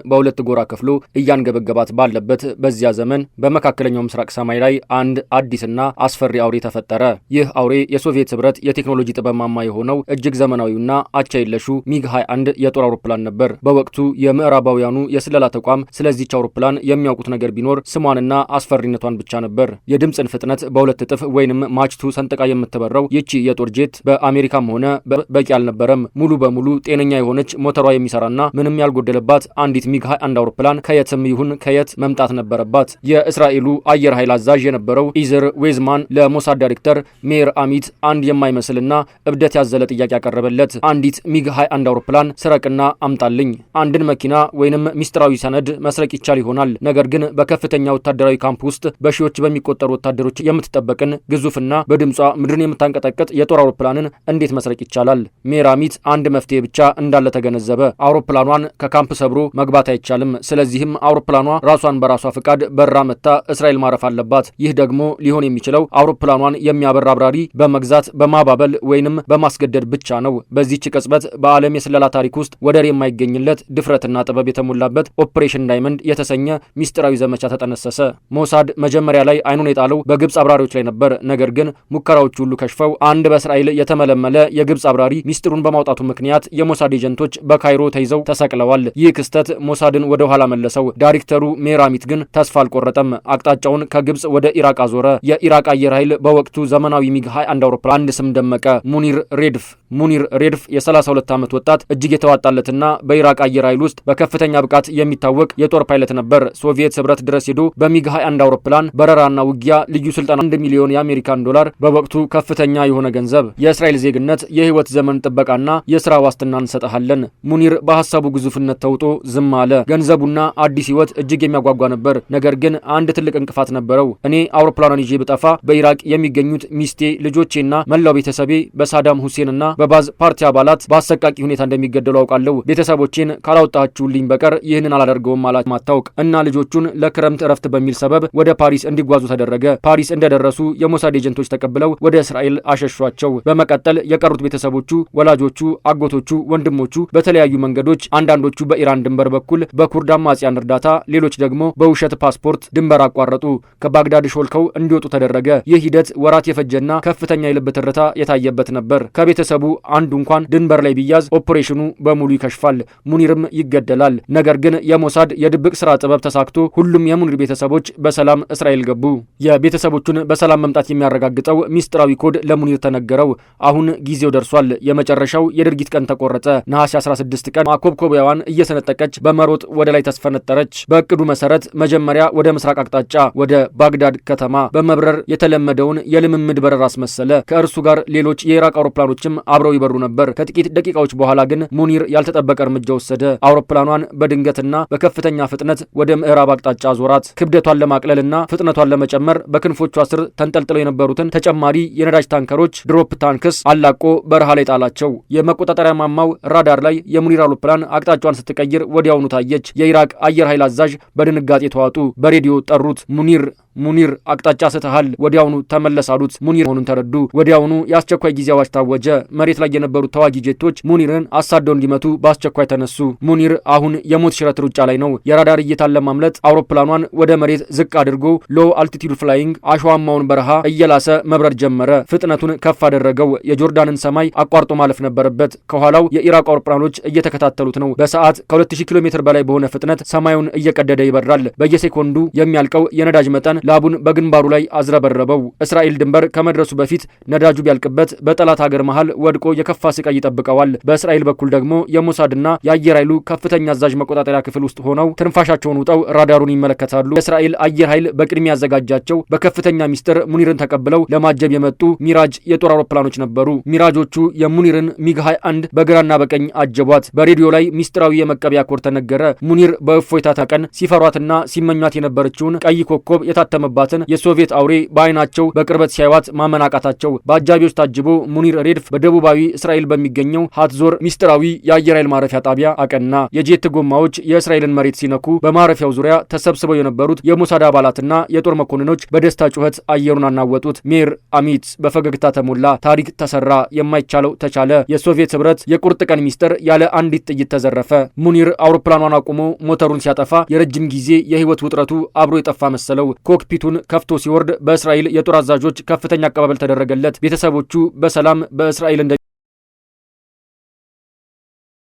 በሁለት ጎራ ከፍሎ እያንገበገባት ባለበት በዚያ ዘመን በመካከለኛው ምስራቅ ሰማይ ላይ አንድ አዲስና አስፈሪ አውሬ ተፈጠረ። ይህ አውሬ የሶቪየት ህብረት የቴክኖሎጂ ጥበብ ማማ የሆነው እጅግ ዘመናዊውና አቻ የለሹ ሚግ 21 የጦር አውሮፕላን ነበር። በወቅቱ የምዕራባውያኑ የስለላ ተቋም ስለዚህች አውሮፕላን የሚያውቁት ነገር ቢኖር ስሟንና አስፈሪነቷን ብቻ ነበር። የድምፅን ፍጥነት በ2 እጥፍ ወይንም Mach 2 ሰንጥቃ የምትበረው ይቺ የጦር ጄት በአሜሪካም ሆነ በቂ አልነበረም። ሙሉ በሙሉ ጤነኛ የሆነች፣ ሞተሯ የሚሰራና ምንም ያልጎደለባት አንዲት ሚግ 21 አውሮፕላን ከየትም ይሁን ከየት መምጣት ነበረባት። የእስራኤሉ አየር ኃይል አዛዥ የነበረው ኢዝር ዌዝማን ለሞሳድ ዳይሬክተር ሜር አሚት አንድ የማይመስልና እብደት ያዘለ ጥያቄ ያቀረበለት። አንዲት ሚግ 21 አውሮፕላን ስረቅና አምጣልኝ። አንድን መኪና ወይንም ሚስጥራዊ ሰነድ መስረቅ ይቻል ይሆናል። ነገር ግን በከፍተኛ ወታደራዊ ካምፕ ውስጥ በሺዎች በሚቆጠሩ ወታደሮች የምትጠበቅን ግዙፍና በድምጿ ምድርን የምታንቀጠቅጥ የጦር አውሮፕላንን እንዴት መስረቅ ይቻላል? ሜር አሚት አንድ መፍትሄ ብቻ እንዳለ ተገነዘበ። አውሮፕላኗን ከካምፕ ሰብሮ መግባት አይቻልም። ስለዚህም አውሮፕላኗ ራሷን በራሷ ፍቃድ በራ መጥታ እስራኤል ማረፍ አለባት። ይህ ደግሞ ሊሆን የሚችለው አውሮፕላኗን የሚያበር አብራሪ በመግዛት፣ በማባበል ወይንም በማስገደድ ብቻ ነው። በዚህች ቅጽበት በዓለም የስለላ ታሪክ ውስጥ ወደር የማይገኝለት ድፍረትና ጥበብ የተሞላበት Operation Diamond የተሰኘ ሚስጥራዊ ዘመቻ ተጠነሰሰ። ሞሳድ መጀመሪያ ላይ አይኑን የጣለው በግብፅ አብራሪዎች ላይ ነበር። ነገር ግን ሙከራዎቹ ሁሉ ከሽፈው አንድ በእስራኤል የተመለመለ የግብፅ አብራሪ ሚስጥሩን በማውጣቱ ምክንያት የሞሳድ ኤጀንቶች በካይሮ ተይዘው ተሰቅለዋል። ይህ ክስተት ሞሳድን ወደ ኋላ መለሰው። ዳይሬክተሩ ሜር አሚት ግን ተስፋ አልቆረጠም። አቅጣጫውን ከግብፅ ወደ ኢራቅ አዞረ። የኢራቅ አየር ኃይል በወቅቱ ዘመናዊ ሚግ 21 አውሮፕላን አንድ ስም ደመቀ። ሙኒር ሬድፍ። ሙኒር ሬድፍ የ32 ዓመት ወጣት፣ እጅግ የተዋጣለትና በኢራቅ አየር ኃይል ውስጥ በከፍተኛ ብቃት የሚታወቅ የጦር ፓይለት ነበር። ሶቪየት ህብረት ድረስ ሄዶ በሚግ 21 አውሮፕላን በረራና ውጊያ ልዩ ስልጠና፣ 1 ሚሊዮን የአሜሪካን ዶላር፣ በወቅቱ ከፍተኛ የሆነ ገንዘብ፣ የእስራኤል ዜግነት፣ የህይወት ዘመን ጥበቃና የስራ ዋስትና እንሰጥሃለን። ሙኒር በሀሳቡ ግዙፍነት ተውጦ ዝም አለ። ገንዘቡና አዲስ ህይወት እጅግ የሚያጓጓ ነበር። ነገር ግን አንድ ትልቅ እንቅፋት ነበረው። እኔ አውሮፕላኗን ይዤ ብጠፋ በኢራቅ የሚገኙት ሚስቴ፣ ልጆቼና መላው ቤተሰቤ በሳዳም ሁሴንና በባዝ ፓርቲ አባላት በአሰቃቂ ሁኔታ እንደሚገደሉ አውቃለሁ። ቤተሰቦቼን ካላወጣችሁልኝ በቀር ይህንን አላደርገውም አላት። ማታውቅ እና ልጆቹን ለክረምት እረፍት በሚል ሰበብ ወደ ፓሪስ እንዲጓዙ ተደረገ። ፓሪስ እንደደረሱ የሞሳድ ኤጀንቶች ተቀብለው ወደ እስራኤል አሸሿቸው። በመቀጠል የቀሩት ቤተሰቦቹ፣ ወላጆቹ፣ አጎቶቹ፣ ወንድሞቹ በተለያዩ መንገዶች፣ አንዳንዶቹ በኢራን ድንበር በኩል በኩርድ አማጽያን እርዳታ፣ ሌሎች ደግሞ በውሸት ፓስፖርት ድንበር አቋረጡ። ከባግዳድ ሾልከው እንዲወጡ ተደረገ። ይህ ሂደት ወራት የፈጀና ከፍተኛ የልብ ትርታ የታየበት ነበር። ከቤተሰቡ አንዱ እንኳን ድንበር ላይ ቢያዝ ኦፕሬሽኑ በሙሉ ይከሽፋል፣ ሙኒርም ይገደላል። ነገር ግን የሞሳድ የድብቅ ስራ ጥበብ ተሳክቶ ሁሉም የሙኒር ቤተሰቦች በሰላም እስራኤል ገቡ። የቤተሰቦቹን በሰላም መምጣት የሚያረጋግጠው ሚስጥራዊ ኮድ ለሙኒር ተነገረው። አሁን ጊዜው ደርሷል። የመጨረሻው የድርጊት ቀን ተቆረጠ። ነሐሴ 16 ቀን ማኮብኮቢያዋን እየሰነጠቀች በመሮጥ ወደ ላይ ተስፈነጠረች። በእቅዱ መሰረት መጀመሪያ ወደ ምስራቅ አቅጣጫ ወደ ባግዳድ ከተማ በመብረር የተለመደውን የልምምድ በረራ አስመሰለ። ከእርሱ ጋር ሌሎች የኢራቅ አውሮፕላኖችም አብረው ይበሩ ነበር። ከጥቂት ደቂቃዎች በኋላ ግን ሙኒር ያልተጠበቀ እርምጃ ወሰደ። አውሮፕላኗን በድንገትና በከፍተኛ ፍጥነት ወደ ምዕራብ አቅጣጫ አዞራት። ክብደቷን ለማቅለልና ፍጥነቷን ለመጨመር በክንፎቿ ስር ተንጠልጥለው የነበሩትን ተጨማሪ የነዳጅ ታንከሮች፣ drop tanks፣ አላቆ በረሃ ላይ ጣላቸው። የመቆጣጠሪያ ማማው ራዳር ላይ የሙኒር አውሮፕላን አቅጣጫዋን ስትቀይር ወዲያውኑ ታየች። የኢራቅ አየር ኃይል አዛዥ በድንጋጤ ተዋጡ። በሬዲዮ ጠሩት። ሙኒር፣ ሙኒር፣ አቅጣጫ ስተሃል፣ ወዲያውኑ ተመለስ አሉት። ሙኒር መሆኑን ተረዱ። ወዲያውኑ የአስቸኳይ ጊዜ አዋጅ ታወጀ። መሬት ላይ የነበሩት ተዋጊ ጄቶች ሙኒርን አሳደው እንዲመቱ በአስቸኳይ ተነሱ። ሙኒር አሁን የሞት ሽረት ሩጫ ላይ ነው። የራዳር እይታን ለማምለጥ አውሮፕላኗን ወደ መሬት ዝቅ አድርጎ low altitude flying አሸዋማውን በረሃ እየላሰ መብረር ጀመረ። ፍጥነቱን ከፍ አደረገው። የጆርዳንን ሰማይ አቋርጦ ማለፍ ነበረበት። ከኋላው የኢራቅ አውሮፕላኖች እየተከታተሉት ነው። በሰዓት ከ2000 ኪሎ ሜትር በላይ በሆነ ፍጥነት ሰማዩን እየቀደደ ይበራል። በየሴኮንዱ የሚያልቀው የነዳጅ መጠን ላቡን በግንባሩ ላይ አዝረበረበው። እስራኤል ድንበር ከመድረሱ በፊት ነዳጁ ቢያልቅበት በጠላት ሀገር መሃል ወድቆ የከፋ ስቃይ ይጠብቀዋል። በእስራኤል በኩል ደግሞ የሞሳድና የአየር ኃይሉ ከፍተኛ አዛዥ መቆጣጠሪያ ክፍል ውስጥ ሆነው ትንፋሻቸውን ውጠው ራዳሩን ይመለከታሉ። የእስራኤል አየር ኃይል በቅድሚያ ያዘጋጃቸው በከፍተኛ ሚስጥር ሙኒርን ተቀብለው ለማጀብ የመጡ ሚራጅ የጦር አውሮፕላኖች ነበሩ። ሚራጆቹ የሙኒርን ሚግ 21 በግራና በቀኝ አጀቧት። በሬዲዮ ላይ ሚስጥራዊ የመቀበያ ኮድ ተነገረ። ሙኒር በእፎይታ ቀን ሲፈሯትና ሲመኟት የነበረችውን ቀይ ኮከብ የታተመባትን የሶቪየት አውሬ በአይናቸው በቅርበት ሲያዩዋት ማመን አቃታቸው። በአጃቢዎች ታጅቦ ሙኒር ሬድፍ በደቡባዊ እስራኤል በሚገኘው ሃትዞር ሚስጥራዊ የአየር ኃይል ማረፊያ ጣቢያ አቀና። የጄት ጎማዎች የእስራኤልን መሬት ሲነኩ በማረፊያው ዙሪያ ተሰብስበው የነበሩት የሞሳድ አባላትና የጦር መኮንኖች በደስታ ጩኸት አየሩን አናወጡት። ሜር አሚት በፈገግታ ተሞላ። ታሪክ ተሰራ፣ የማይቻለው ተቻለ። የሶቪየት ህብረት የቁርጥ ቀን ሚስጥር ያለ አንዲት ጥይት ተዘረፈ። ሙኒር አውሮፕላኗን አውሮፕላኗን አቁሞ ሞተሩን ሲያጠፋ የረጅም ጊዜ የህይወት ውጥረቱ አብሮ የጠፋ መሰለው። Cockpit ኡን ከፍቶ ሲወርድ በእስራኤል የጦር አዛዦች ከፍተኛ አቀባበል ተደረገለት። ቤተሰቦቹ በሰላም በእስራኤል እንደ